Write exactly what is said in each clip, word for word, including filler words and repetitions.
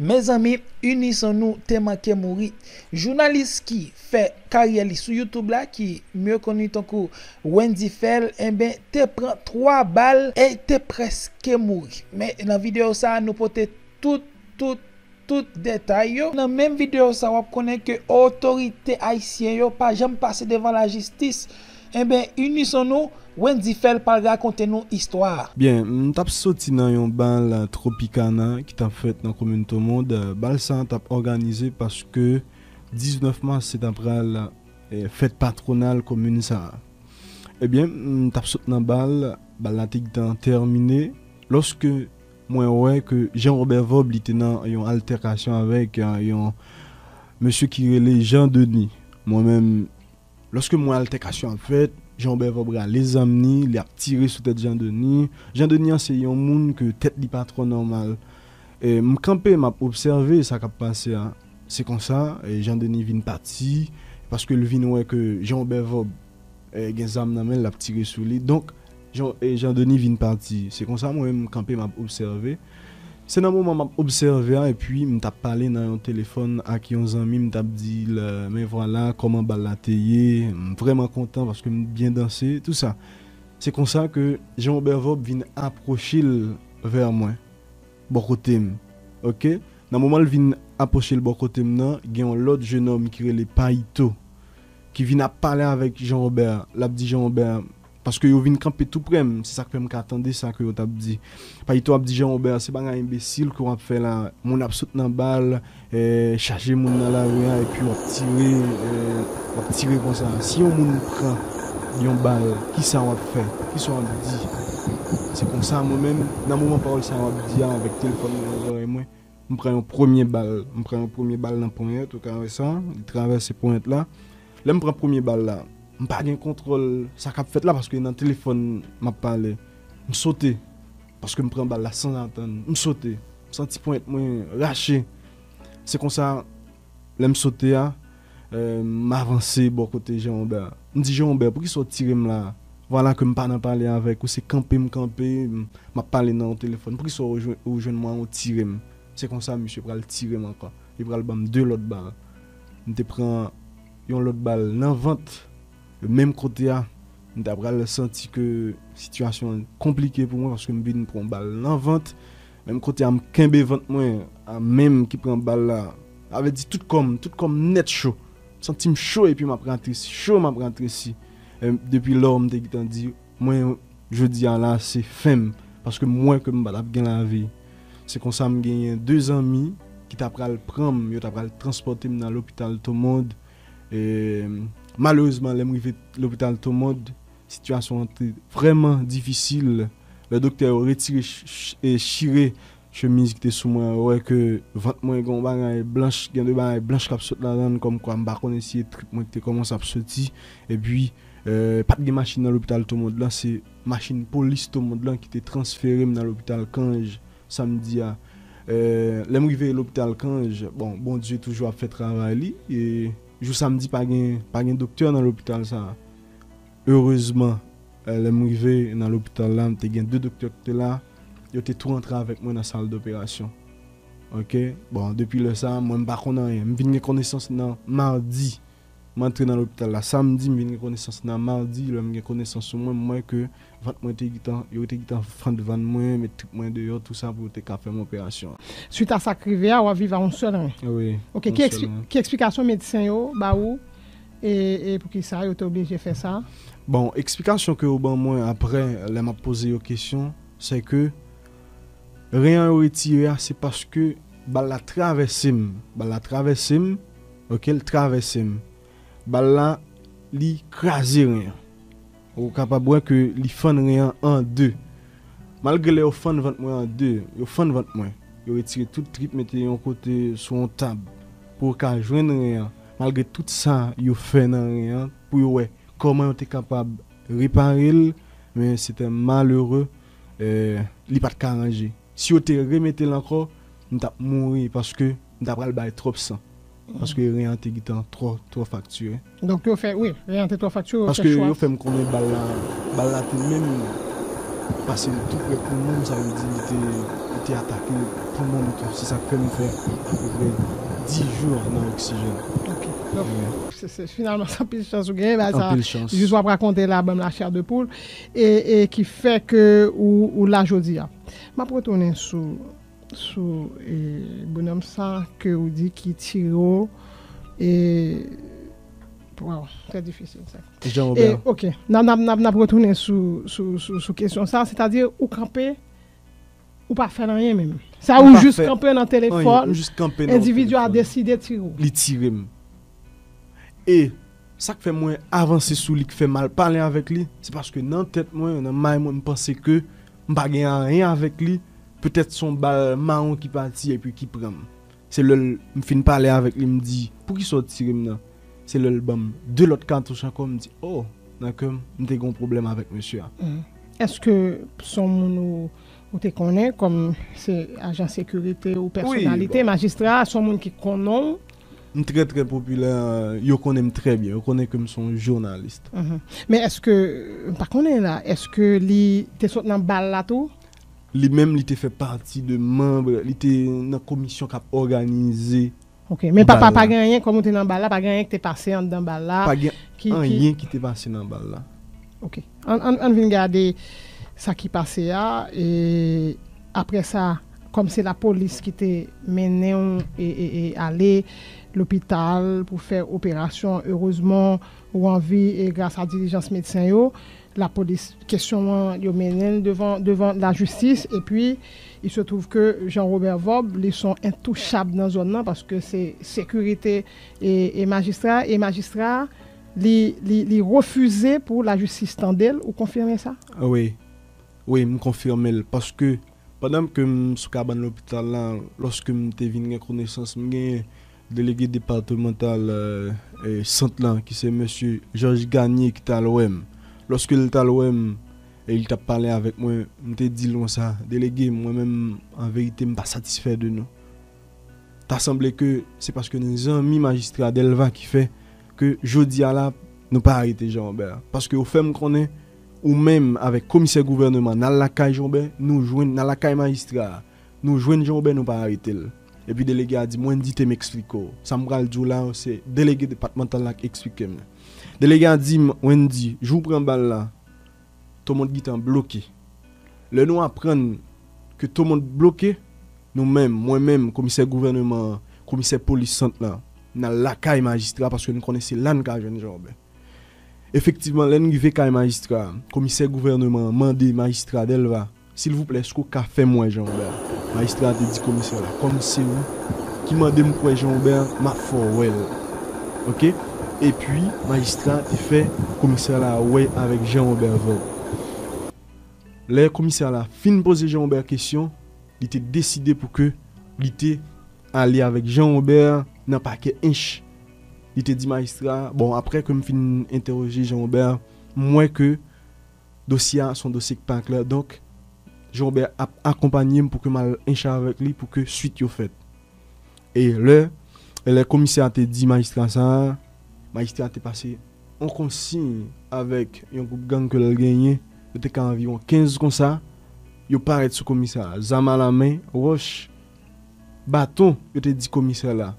Mezanmi, inison nou te manke mouri. Jounalis ki fè karyè li sou YouTube la, ki mye koni tankou Wendy Phèl, enben, te pran twa bal e te prèske mouri. Men nan videyo sa a, nou pote tout, tout, tout detay yo. Nan menm videyo sa a, w ap konnen ke otorite ayisyen yo pa janm pase devan lajistis. Enben, inison nou, Wendy Phèl pral rakonte nou istwa a. Byen, m t ap soti nan yon bal Tropicana ki t ap fèt nan komin Tomond. Bal sa a t ap òganize paske diznèf mas se ta pral, eh, fèt patwonal komin sa a. Ebyen, m t ap sot nan bal, bal la te gentan tèmine, lòske mwen wè ke Jean Robert Vob, li te nan yon altèkasyon avèk, eh, yon mesye ki rele Jean Denis. Mwen menm, lòske m wè altèkasyon ap fèt, Jean Robert Vob rale zam ni, li ap tire sou tèt Jean Denis. Jean Denis an se yon moun ke tèt li pa twò nòmal. E, m kanpe, m ap obsève sa k ap pase a. Se konsa, e, Jean Denis vin pati, paske l vin wè ke Jean Robert Vob, e, gen zam nan men l, l ap tire sou li. Donk, Jean, e, Jean Denis vin pati. Se konsa, mwen menm, m kanpe, m ap obsève. Se nan moman m ap obsève a, epi m t ap pale nan yon telefòn ak yon zanmi, m t ap di l, men vwala, kòman bal la te ye, m vrèman kontan paske m byen danse, tou sa. Se konsa ke Jean Robert Vob vin apwoche l vè mwen, bò kote m. Oke? Nan moman l vin apwoche l bò kote m nan, gen yon lòt jenòm ki rele Payito, ki vin ap pale avèk Jean Robert. L ap di Jean Robert, paske yo vin kanpe tou prè m, se sa k fè m ka tande sa ke yo t ap di. Payito ap di Jean Robert, se bagay enbesil ke w ap fè la, moun ap sot nan bal, eh, chaje moun nan lari a, epi w ap tire, eh, w ap tire konsa. Si yon moun pran yon bal, kisa w ap fè? Kisa w ap di? Se konsa, mwen menm, nan moman pawòl sa yo ap di a, avèk telefòn mwen nan zòrèy mwen, m pran yon premye bal. M pran yon premye bal nan ponyèt, ou ka wè sa, li travèse ponyèt la. Lè m pran premye bal la, m pa gen kontwòl sa k ap fèt la, paske nan telefòn m ap pale. M sote, paske m pran bal la san atann. M sote, m santi ponyèt mwen rache. Se konsa, lè m sote a, eh, m avanse bò kote Jean Robert. M di, Jean Robert, poukisa w tire m la? Vwala ke m pa nan pale avèk ou, se kanpe m kanpe, m, m ap pale nan yon telefòn. Poukisa w jwenn, ou jwenn mwen, ou tire m? Se konsa, misye pral tire m ankò. Li pral ban m de lòt bal. M te pran yon lòt bal nan vant, menm kote a. M ta pral santi ke sitiyasyon an konplike pou mwen, paske m vin pran bal nan vant. Menm kote a, m kenbe vant mwen, a menm ki pran bal la. Sa vle di tout kò m, tout kò m nèt cho. M santi m cho epi m ap ratresi, cho m ap ratresi. E depi lò, m te gentan di, mwen, jodi a la, se fen m, paske m wè ke m pa t ap gen lavi. Se konsa m genyen de zanmi ki ta pral pran m, yo ta pral transpòte m nan lopital Tomond. E, malerezman, lè m rive lopital Tomond, sitiyasyon an te vrèman difisil. Lè doktè yo retire ch-, ch-, e chire chemiz ki te sou mwen, yo wè ke vant mwen gen yon bagay blanch, gen de bagay blanch k ap sot ladan l, kòmkwa m pa konnen si e trip mwen ki te kòmanse ap soti. Epi, eh, pa t gen machin nan lopital Tomond lan, se machin polis Tomond lan ki te transfere m nan lopital Kanj samdi a. Eh, lè m rive lopital Kanj, bon, Bondye toujou ap fè travay li. E jou samdi, pa gen, pa gen doktè nan lopital sa a. Erezman, eh, lè m rive nan lopital la, m te gen de doktè ki te la, yo te tou rantre avèk mwen nan sal doperasyon. Oke? Bon, depi lè sa a, mwen, m pa konn anyen. M vin gen konesans nan madi. M antre nan lopital la samdi, m vin gen konesans nan madi. Lè m gen konesans sou mwen, m wè ke vant mwen te gentan, yo te gentan fann vann mwen, met trip mwen deyò, tou sa pou yo te ka fè m operasyon an. Swit a sa k rive a, w ap viv a yon sèl ren. Wi, oke, yon ki sèl ekspi-, ren. Ki eksplikasyon medsen yo ba ou? E, e poukisa yo te oblije fè sa? Bon, eksplikasyon ke yo ban mwen apre, lè m ap poze yo kesyon, se ke ren an yo retire a, se paske bal la travèse m. Bal la travèse m, oke, l travèse m. Bal la, li kraze ren an. Ou kapab wè ke li fann ren an an de. Malgre lè yo fann vant mwen an de, yo fann vant mwen. Yo retire tout trip, mete yon kote sou yon tab pou yo ka jwenn ren an. Malgre tout sa yo fè nan ren an, pou yo wè kòman yo te kapab repare l, men se te malere, eh, li pa t ka ranje. Si yo te remete l ankò, m t ap mouri paske m ta pral bay twòp san. Paske ren an te gentan twò, twò faktire. Donk yo fè, wi, ren an te twò faktire, yo fè chwa. Paske yo fè m konnen bal la, bal la te menm pase l tou prè poumon m, sa vle di li te, li te atake poumon m tou. Se sa k fè m fè apeprè dis jou nan oksijèn. Ok. Donk, se, se, finalman, se anpil chans ou genyen, bagay sa, anpil chans. Jis w ap rakonte la, ban m la chair de poule, e, e ki fè ke ou, ou la jodi a. M ap retounen sou, sou, e, bonòm sa ke ou di ki tire w, e, waw, trè difisil sa. Jean E, Robert. Ok, n ap, n ap, n ap, n ap retounen sou, sou, sou, sou kesyon sa, sètadi ou kanpe, ou pa fè l anyen menm. Sa ou jis kanpe nan telefòn, endividi a deside tire w. Li tire m. E sa k fè mwen avanse sou li, k fè m al pale avèk li, se paske nan tèt mwen, nan may mwen, m panse ke m pa gen anyen avèk li. Petèt se yon bal mawon ki pati epi ki pran m. Se lè l, m fin pale avèk li, m di, "Poukisa w tire m nan?" Se lè l ban m de lòt katouch ankò, m di, "Oh, nan kè m, m te gen yon pwoblèm avèk mesye a." Èske se yon moun ou, ou te konnen kòm se ajan sekirite ou pèsonalite, majistra a, se yon moun ki konnen w? M trè, trè popilè, yo konnen m trè byen, yo konnen ke m se yon jounalis. Men èske, m pa konnen la, èske li te sot nan bal la tou? Li menm, li te fè pati de manm, li te nan komisyon k ap òganize Ok, men pa, pa, pa gen anyen, kòm ou te nan bal la, pa gen anyen ki te pase anndan bal la. Pa gen anyen ki te pase nan bal la. Ok. Ann, ann, ann vin gade sa ki pase a. E apre sa, kòm se lapolis ki te mennen w e, e, e ale lopital pou fè operasyon, erezman, ou an vi e gras a dilijans medsen yo. Lapolis, kesyon an, yo mennen l devan, devan lajistis, epi il se trouve que Jean Robert Vorbe, li se yon entouchab nan zòn nan, paske se sekirite e, e majistra, e majistra, li, li, li refize pou lajistis tande l, ou konfime sa? Wi, wi, m konfime l, paske pandan ke m sou kabann lopital la, lòske m te vin gen konesans, m gen delege depatmantal, e, e, sant lan, ki se mesye Georges Garnier, ki t al wè m. Lòske l t al wè m, e li t ap pale avèk mwen, m te di l konsa, "Delege, mwen menm, an verite, m pa satisfè de nou." Ta sanble ke se paske nou zanmi majistra Delva ki fè ke jodi a la, nou pa arete Jean Robert. Paske ou fè m konnen, ou menm avèk komisè gouvènman, n al lakay Jean Robert, nou jwenn, n al lakay majistra a, nou jwenn Jean Robert, nou pa arete l. Epi delege a di, "Mwen di te m eksplike w." Sa m pral di w la, se delege depatmantal la k eksplike m. Delege a di m, "Wendy, jou w pran bal la, Tomond gentan bloke." Lè nou aprann ke Tomond bloke, nou menm, mwen menm, komisè gouvènman an, komisè polis sant lan, n al lakay majistra paske n konnen se la n ka jwenn Jean Robert. Efektivman, lè n rive kay majistra a, komisè gouvènman an mande majistra Delva, "Silvouplè, èske w ka fè m wè Jean Robert?" Majistra a te di komisè la, "Kòm se ou ki mande m pou wè Jean Robert, m ap fè w wè l." Oke? Epi, majistra a te fè komisè la wè avèk Jean Robert Vorbe. Lè komisè la fin poze Jean Robert kesyon, li te deside pou ke li te ale avèk Jean Robert nan pakè Ench. Li te di majistra a, bon, apre ke m fin entèwoje Jean Robert, m wè ke dosye a se yon dosye ki pa klè. Donk, Jean Robert ap akonpanye m pou ke m al Ench avèk li pou ke swit yo fèt. E lè, lè komisè a te di majistra sa a, majistra a te pase yon konsiy avèk yon gwoup gang ke l genyen, yo te ka anviwon kenz konsa, yo parèt sou komisè a, zam alamen, wòch, baton, yo te di komisè la,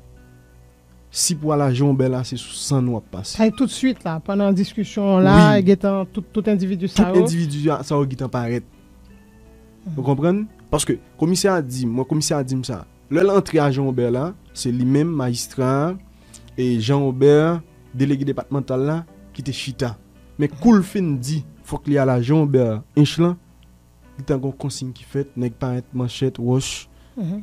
"Si pou al a Jean Robert la, se sou san nou ap pase." Sa e toutswit la, pandan diskisyon an la, gentan tout, tout endividi sa yo. Tout endividi sa yo gentan parèt. Ou konprann? Paske komisè a di m, mwen komisè a di m sa. Lè l antre a Jean Robert la, se li menm, majistra a, e Jean Robert, delege depatmantal la, ki te chita. Men kou l fin di, fòk li al a Jean Robert Ench lan, gentan gon konsiy ki fèt, nèg parèt manchèt, wòch,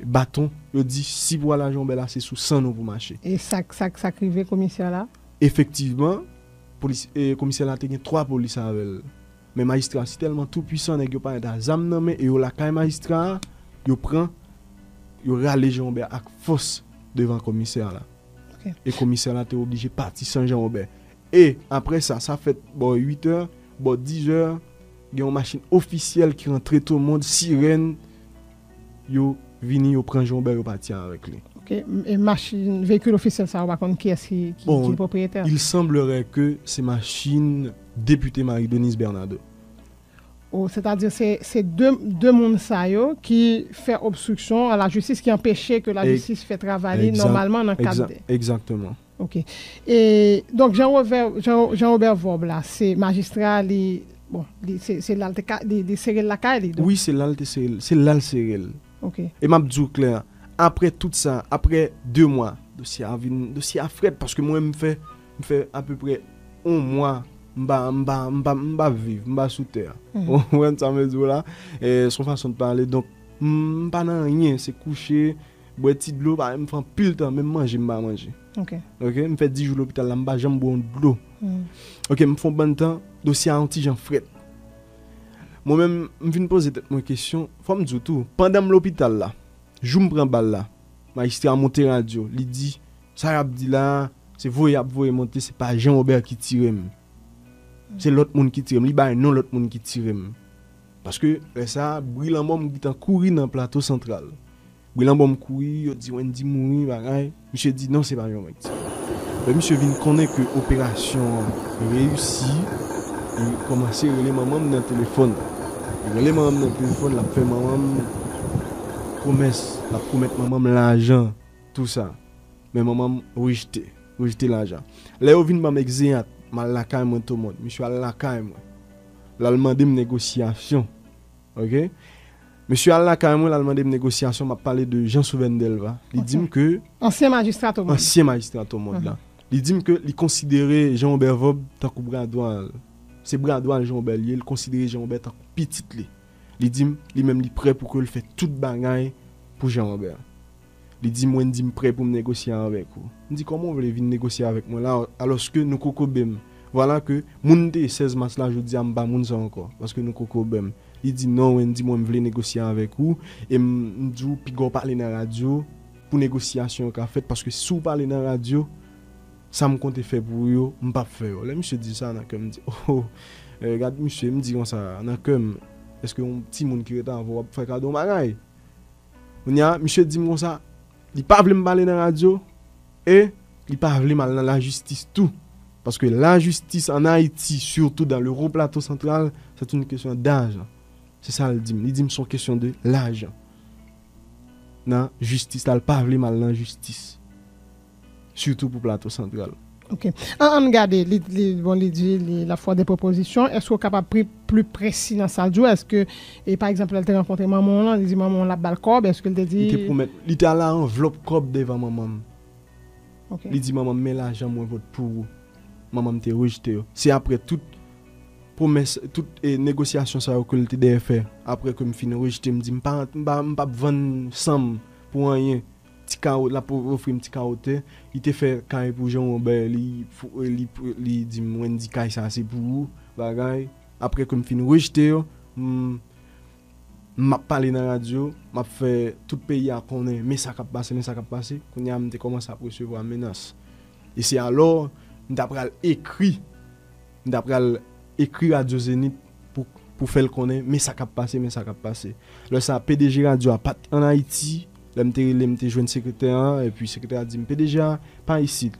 baton, yo di, "Si pou al a Jean Robert la, se sou san nou pou mache." E sa k, sa k, sa k rive komisè la? Efektivman, polis, e, komisè la te gen twa polis avè l. Men majistra a si tèlman toupwisan, nèg yo parèt a zam nan men e yo lakay majistra a, yo pran, yo rale Jean Robert ak fòs devan komisè la. Ok. E komisè la te oblije pati san Jean Robert. E apre sa, sa fèt bò uit è, bò diz è, gen yon machin ofisyèl ki rantre Tomond, sirèn, yo vini, yo pran Jean Robert, yo pati avèk li. Ok, e machin, veyikil ofisyèl sa, ou pa konn kiyès ki, ki, ki pwopriyetè? Bon, il semblerait que se machin depite Marie Denise Bernardo. O, sètadi se, se de, de moun sa yo ki fè obstriksyon a lajistis, ki anpeche ke lajistis fè travay li nòmalman nan kad de. Egzakteman. Ok. E donk, Jean Robert, Jean, Jean Robert Vorbe la, se majistra, li, bon, li, se, se la l te ka, li, li sere l lakay li, donk. Wi, se la l te sere l, se la l sere l. Ok. E m ap di w klè, apre tout sa, apre de mwa, dosye a vin, dosye a frèt, paske mwen, m fè, m fè apeprè yon mwa, m pa, m pa, m pa, m pa viv, m pa sou tè a. Mhm. Ou konprann sa m vle di w la? E, se yon fason de pale. Donk, m, m pa nan anyen, se kouche, bwè ti dlo, pa, m fè anpil tan, menm manje, m pa manje. Ok. Ok, m fè dis jou lopital la, m pa janm bwè yon dlo. Hmm. Ok, m fè yon bann tan, dosye a yon ti jan frèt. Mwen menm, m vin poze tèt mwen kesyon, fò m di w tou, pandan m lopital la, jou m pran bal la, majistra monte radyo, li di, sa y ap di la, se voye y ap voye monte, se pa Jean Robert ki tire m. Se lòt moun ki tire m, li bay non lòt moun ki tire m. Paske lè sa a, bri lanmò m gentan kouri nan Plato Santral. Bri lanmò m kouri, yo di Wendy mouri, bagay. Misye di non, se pa Jean Mike. Lè misye vin konnen ke operasyon an reyisi, li kòmanse rele manman m nan telefòn. Li rele manman m nan telefòn, l ap fè manman m pwomès, l ap pwomèt manman m lajan, tou sa. Men manman m rejte, rejte lajan. Lè yo vin ban m egzeyat, m al lakay mwen Tomod. Misye al lakay mwen. L al mande m negosyasyon. Ok? Mesye al lakay mwen, l al mande m negosyasyon, m ap pale de Jean Souvèn Delva. Li di m ke... Ansyen majistra Tomod. Ansyen majistra Tomod la. Li di m ke li konsidere Jean Robert Vorbe tankou bra dwa l. Se bra dwa l Jean Robert li ye, li konsidere Jean Robert tankou pitit li. Li di m, li menm li prè pou ke l fè tout bagay pou Jean Robert. Li di m, Wendy, m prè pou m negosye avèk ou. M di, kòman w vle vin negosye avèk mwen la, alòske nou kokobe m? Vwala ke moun m te ye sèz mas la, jodi a m pa moun sa ankò, paske nou kokobe m. Li di, non, Wendy, mwen m vle negosye avèk ou, e m, m di w, piga w pale nan radyo pou negosyasyon an ka fèt, paske si w pale nan radyo, sa m konte fè pou yo, m p ap fè yo. Lè misye di sa nan kè m, m di, oh, oh, eh, gad misye, m di konsa, nan kè m, èske yon timoun ki rete avè w ap fè kado yon bagay? Kounye a, misye di m konsa, li pa vle m pale nan radyo, e li pa vle m al nan lajistis tou. Paske lajistis an Ayiti, surtout dans le Haut Plateau Central, c'est une question d'argent. Se sa l di m. Li di m se yon kesyon de lajan. Nan jistis la, l pa vle m al nan jistis. Sitou pou Plato Santral. Ok. An, ann gade, li, li, bon, li di, li, l ap fè de pwopozisyon. Èske w kapab pli, pli presi nan sa l di w? Èske, e, pa egzanp, lè l te rankontre manman w lan, li di manman w l ap ba l kòb, èske l te di... Li te pwomèt, li te al a anvlòp kòb devan manman m. Ok. Li di manman m, men lajan mwen pot pou ou. Manman m te rejte yo. Se apre tout pwomès, tout, e, negosyasyon sa yo ke l te dèyè fè. Apre ke m fin rejte, m di, m pa, m pa, m p ap vann san m pou anyen. Ti kawo, l ap ofri m ti kawo tè. Li te fè kay pou Jean Robert, li, li, li di m, Wendy, kay sa se pou ou, bagay. Apre ke m fin rejte yo, m, m ap pale nan radyo, m ap fè tout peyi a konnen, men sa k ap pase, men sa k ap pase. Kounye a, m te kòmanse ap resevwa menas. E se alò, m ta pral ekri, m ta pral ekri Radyo Zenith pou, pou fè l konnen, men sa k ap pase, men sa k ap pase. Lè sa, P D G radyo a pa t an Ayiti. Lè m te rele, m te jwenn sekretè a, epi sekretè a di m, P D G a pa isit.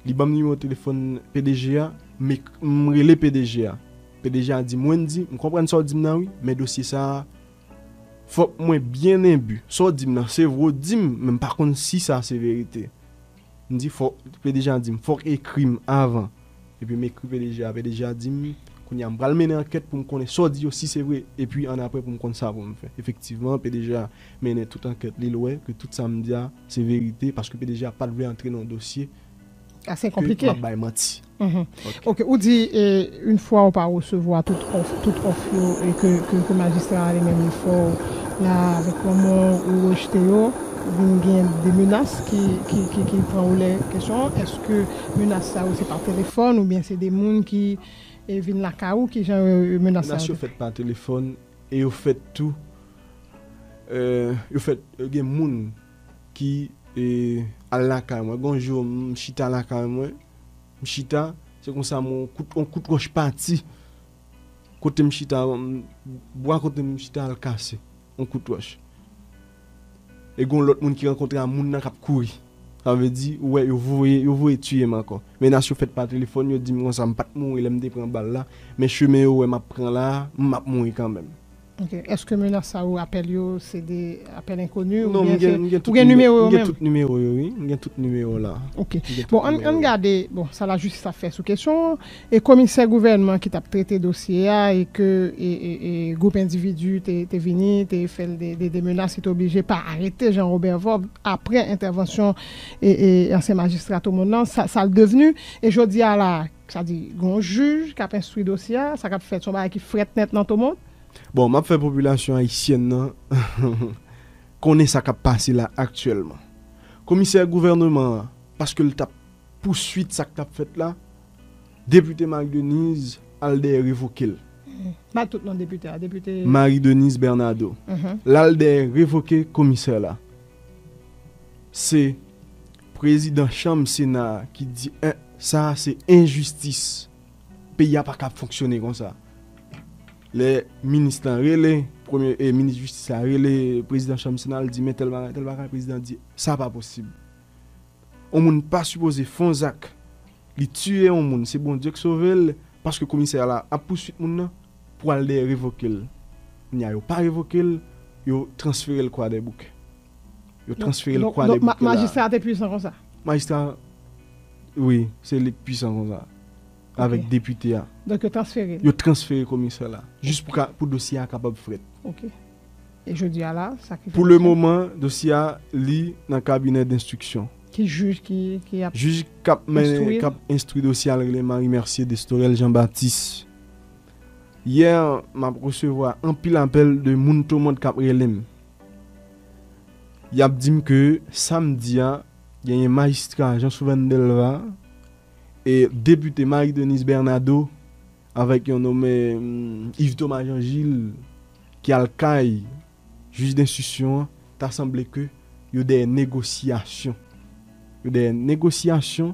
Li ban m nimewo telefòn P D G a, m ek-, m rele P D G a. P D G a di m, Wendy, m konprann sa w di m nan wi, men dosye sa a, fòk mwen byen enbi. Sa w di m nan, se vre w di m, men m pa konn si sa se verite. M di, fòk, P D G a di m, fòk ekri m avan. Epi m ekri P D G a, P D G a di m, kounye a m pral mennen ankèt pou m konnen sa w di yo, si se vre, epi annapre pou m konn sa pou m fè. Efektivman, P D G a mennen tout ankèt li, l wè ke tout sa m di a, se verite, paske P D G a pa t vle antre nan yon dosye ke m ap bay manti. Mhm. Ok. Ok, ou di, e, yon fwa ou pa resevwa tout òf, tout òf yo, e ke, ke, ke majistra a li menm li fè w la avèk manman w, ou rejte yo, vin gen de menas ki, ki, ki, ki pran woulè kesyon an. Èske menas sa yo se pa telefòn oubyen se de moun ki, e, vin lakay ou? Ki jan, e, menas sa yo? Menas yo fèt pa telefòn e yo fèt tou, e, yo fèt, e, gen moun ki, e, al lakay mwen. Gon jou, m chita lakay mwen. M chita, se konsa m, yon kout, yon kout wòch pati. Kote m chita, m, bwa kote m chita al kase. Yon kout wòch. E gon lòt moun ki rankontre a moun nan k ap kouri. Sa vle di, ou wè, yo voye, yo voye tiye m ankò. Menas yo fèt pa telefòn, yo di m konsa, m pa t mouri lè m te pran bal la, men chemen yo wè m ap pran la a, m ap mouri kanmenm. Ok. Èske menas sa yo, apèl yo, se de apèl enkoni? Non, m gen, m gen tout, nimewo yo m gen menm? Tout nimewo yo, wi. M gen tout nimewo la. Ok. Bon, ann, ann gade, bon, sa lajistis ap fè sou kesyon. E komisè gouvènman ki t ap trete dosye a e ke e, e, e, gwoup endividi te, te vini, te fè l de, de, de menas, li te oblije pa arete Jean Robert Vorbe apre entèvansyon e, e, ansyen majistra Tomond lan, sa, sa l devni. E jodi a la, sa di, gon jij k ap enstwi dosye a, sa k ap fèt, se yon bagay ki frèt nèt nan Tomond. Bon, m ap fè popilasyon ayisyèn nan konnen sa k ap pase la aktyèlman. Komisè gouvènman an, paske l t ap pouswit sa k t ap fèt la, depite Marie Denise al dèyè revoke l. Ba tout non depite a, depite. Marie Denise Bernardo. L al dèyè revoke komisè la. Se prezidan chanm Sena a ki di, en, sa a se enjistis. Peyi a pa ka fonksyone konsa. Lè minis lan rele, premye, e, minis jistis la rele prezidan chanm Sena, l di, men tèl bagay, tèl bagay, prezidan di, sa pa posib. Yon moun pa sipoze fè yon zak, li tiye yon moun, se Bondye k sove l, paske komisè la ap pouswit moun nan pou al dèyè revoke l. Kounye a, yo pa revoke l, yo transfere l Kwadèboukè. Yo transfere l Kwadèboukè la. Majistra a te pwisan konsa? Majistra, wi, se li k pwisan konsa. Avèk depite a. Donk yo transfere l? Yo transfere komisè la. Jis pou, pou dosye a kapab frèt. Ok. E jodi a la, sa ki fè. Pou le moman, dosye a li nan kabinè denstriksyon. Ki jij ki, ki ap. Jij k ap mennen, k ap enstwi dosye a, l rele Marie Mercier Destorel Jean Baptiste. Yè, m ap resevwa anpil apèl de moun Tomond k ap rele m. Y ap di m ke samdi a, genyen majistra Jean Souvèn Delva e depite Marie Denise Bernardo avèk yon nonmen, mm, Yves Thomas Jean Gilles ki al kay jij denstriksyon an, ta sanble ke yo dèyè negosyasyon. Yo dèyè negosyasyon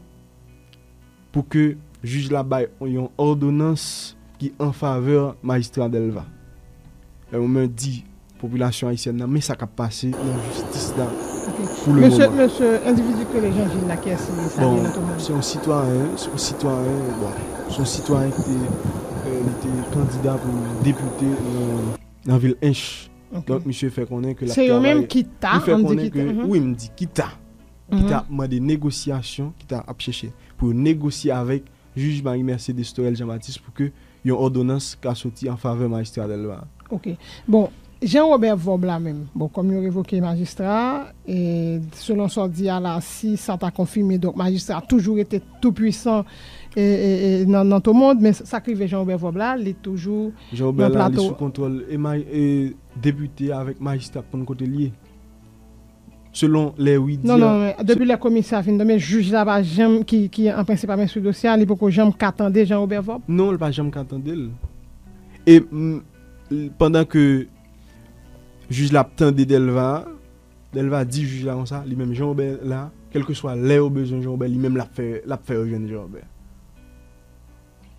pou ke jij la bay yon òdonans ki an favè majistra Delva. Lè mwen di popilasyon ayisyèn nan, men sa k ap pase nan jistis la pou le moman. Mesye, endividi ke le Jean Gilles la, kiyès li ye, sa li ye nan Tomond? Se yon sitwayen, se yon sitwayen, bon, se yon sitwayen ki te, e, li te kandida pou depite nan, nan vil Ench. Donk, misye fè konnen ke l ap travay. Se yo menm ki ta, ann di ki ta. Wi, m di ki ta. Ki ta ap mande negosyasyon, ki ta ap chèche pou yo negosye avèk jij Marie Mercedes Torel Jean Baptiste pou ke yon òdonans ka soti an favè majistra Delva. Ok. Bon, Jean Robert Vorbe la menm, bon, kòm yo revoke majistra a, e selon sa w di a la, si sa ta konfime, donk majistra a toujou rete tou pwisan e, e, e, nan, nan Tomond, men sa k rive Jean Robert Vorbe la, li toujou nan Plato. Jean Robert la, li sou kontwòl e, e depite avèk majistra k konn kote l ye. Selon lè wi di a. Non, non, men depi lè komisè a fin tonbe, jij la pa janm, ki, ki an prensip ap enstwi dosye a, li poko janm ka tande Jean Robert Vorbe? Non, li pa janm ka tande l. E pandan ke jij la ap tande Delva, Delva di jij la konsa, li menm Jean Robert la, kèlkeswa lè yo bezwen Jean Robert, li menm l ap fè, l ap fè yo jwenn Jean Robert.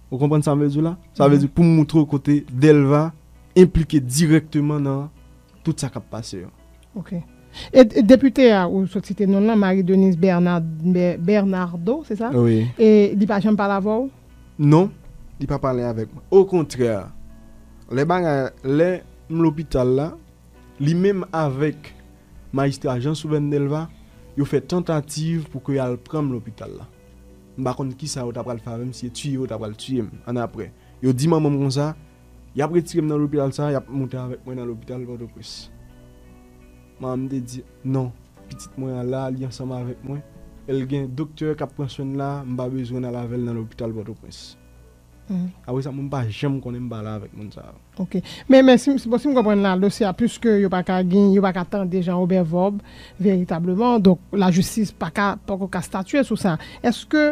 Ou konprann sa m vle di w la? Sa vle di pou m moutre w kote Delva enplike dirèkteman nan tout sa k ap pase yo. Ok. E, e depite a ou sot site non l lan, Marie Denise Bernard, Bernardo, se sa? Wi. E li pa janm pale avè w? Non, li pa pale avèk mwen. Okontrè, lè bagay, lè m lopital la, li menm avèk majistra Jean Souvèn Delva, yo fè tantativ pou ke y al pran m lopital la. M pa konn kisa yo ta pral fè avè m, si se tiye yo ta pral tiye m annapre. Yo di manman m konsa, y ap retire m nan lopital sa a, y ap monte avèk mwen nan lopital Pòtoprens. Manman m te di, non, pitit mwen an la, li ansanm avèk mwen. E l gen doktè k ap pran swen l la, m pa bezwen l al avè l nan lopital Pòtoprens. Apre sa, mwen m pa janm konnen m pale avèk moun sa yo. Ok. Men, men si, si, bon, si m konprann la, dosye a, piske yo pa ka gen, yo pa ka tande Jean Robert Vorbe veritableman, donk lajistis pa ka, poko ka statye sou sa. Èske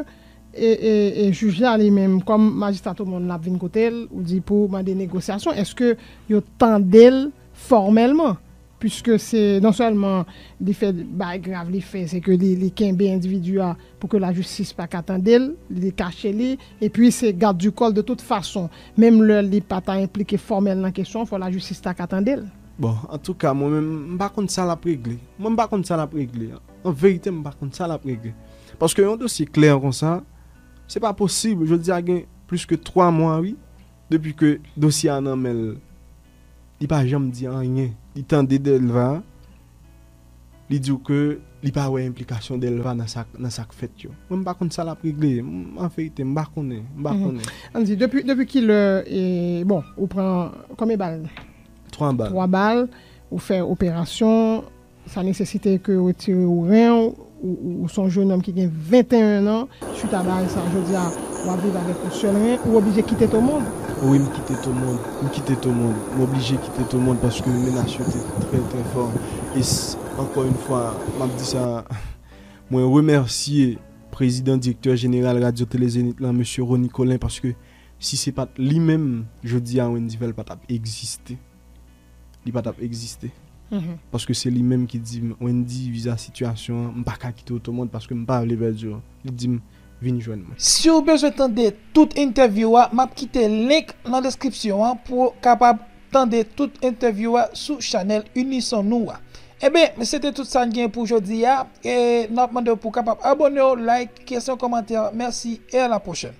e, e, e jij la li menm, kòm majistra Tomond la ap vin kote l, ou di pou mande negosyasyon, èske yo tande l fòmèlman? Piske se non sèlman li fè bagay grav li fè, se ke li, li kenbe endividi a pou ke lajistis pa ka tande l, li kache li, epi se garde du corps de toute façon. Menm lè li pa ta enplike fòmèl nan kesyon an, fò lajistis ta ka tande l. Bon, antouka, mwen menm, m pa konn sa l ap regle. Mwen, m pa konn sa l ap regle. An verite, m pa konn sa l ap regle. Paske yon dosye klè konsa, se pa posib. Jodi a gen plis ke twa mwa, wi, depi ke dosye a nan men l. Li pa janm di anyen. Li tande Delva, li di w ke li pa wè enplikasyon Delva nan sa, nan sa k fèt yo. Mwen, m pa konn sa l ap regle. M, an verite, m pa konnen. M pa konnen. Ann di, depi, depi kilè, e, bon, ou pran konbyen bal? Twa bal. Twa bal, ou fè operasyon, sa nesesite ke yo retire ou ren w, ou, ou, ou se yon jennonm ki gen venteyen an, swit a bagay sa, jodi a, w ap viv avèk yon sèl ren, ou oblije kite Tomond. Wi, m kite Tomond. M kite Tomond. M oblije kite Tomond paske menas yo te trè, trè fò. E s- ankò yon fwa, m ap di sa, mwen remèsye prezidan direktè jeneral Radyo Tele Zenith lan, mesye Rony Colin, paske si se pa t li menm, jodi a Wendy Vel pa t ap egziste. Li pa t ap egziste. Paske se li menm ki di m, Wendy, viza sitiyasyon an, m pa ka kite w Tomond paske m pa vle pèdi w. Li di m, vin jwenn mwen. Si w bezwen tande tout entèvyou a, m ap kite link nan deskripsyon an pou w kapab tande tout entèvyou a sou chanèl Unison nou a. Enben, se te tout sa n gen pou jodi a. E n ap mande w pou w kapab abone w, like, kesyon, kòmantè. Mèsi e a la pwochèn.